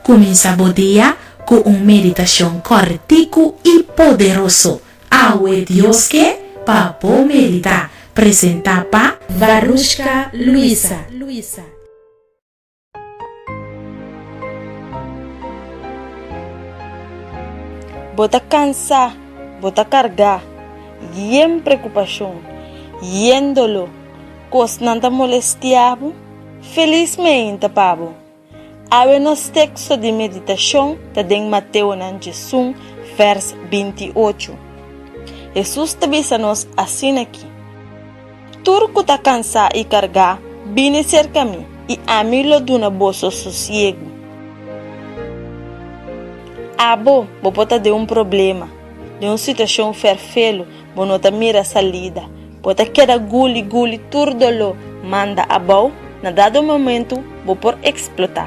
Kuminsá bo dia ku un meditashon kòrtiku i poderoso. Awe Dios ke pa bo meditá. Presentá pa Varushka Luisa. Bo ta kansá, bo ta kargá, yen preokupashon, yen doló, kosnan ta molestiá bo? Felis meinta pa bo! Awe nos teksto di meditashon ta den Mateonan 11, vèrs 28. Hesus ta bisa nos asin'akí, Tur ku ta kansá i kargá, bini serka mi, i ami lo duna boso sosiegu. Abo, bo por ta den un problema, den un situashon fèrfelu, bo no ta mira salida, bo ta keda guli guli tur doló manda abou, na dado momentu bo por eksplotá.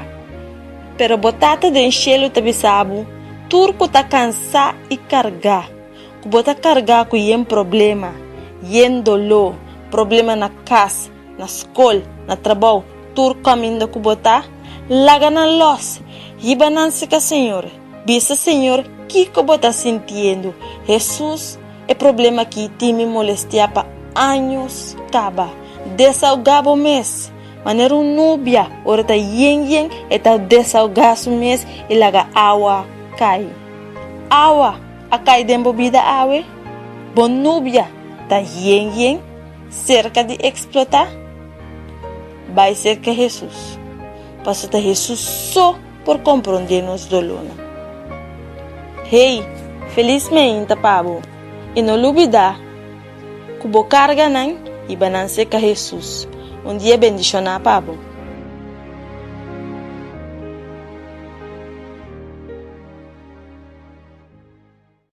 Pero bo Tata den shelu ta bisa bo, Tur ku ta kansá i kargá, ku bo ta kargá ku yen problema, yen doló, problema na kas, na skol, na trabou, tur kaminda ku bo ta, laga nan lòs, hiba nan serka Señor, bisa Señor kiko bo ta sintiendo, Hesus, E problema aki tin mi molestiá pa años kaba. Desaugá bo mes. Manera un nubia, ora ta yen yen, e ta desaugá su mes i laga awa kai. Awa a kai den bo bida awe? Bo nubia ta yen yen, serka di eksplotá? Bai serka Hesus, pasobra ta Hesus so por komprondé nos dolónan. Hey, felis meinta pa bo, i no lubidá ku bo karganan hiba nan serka Hesus. Un dia bendishoná pa bo.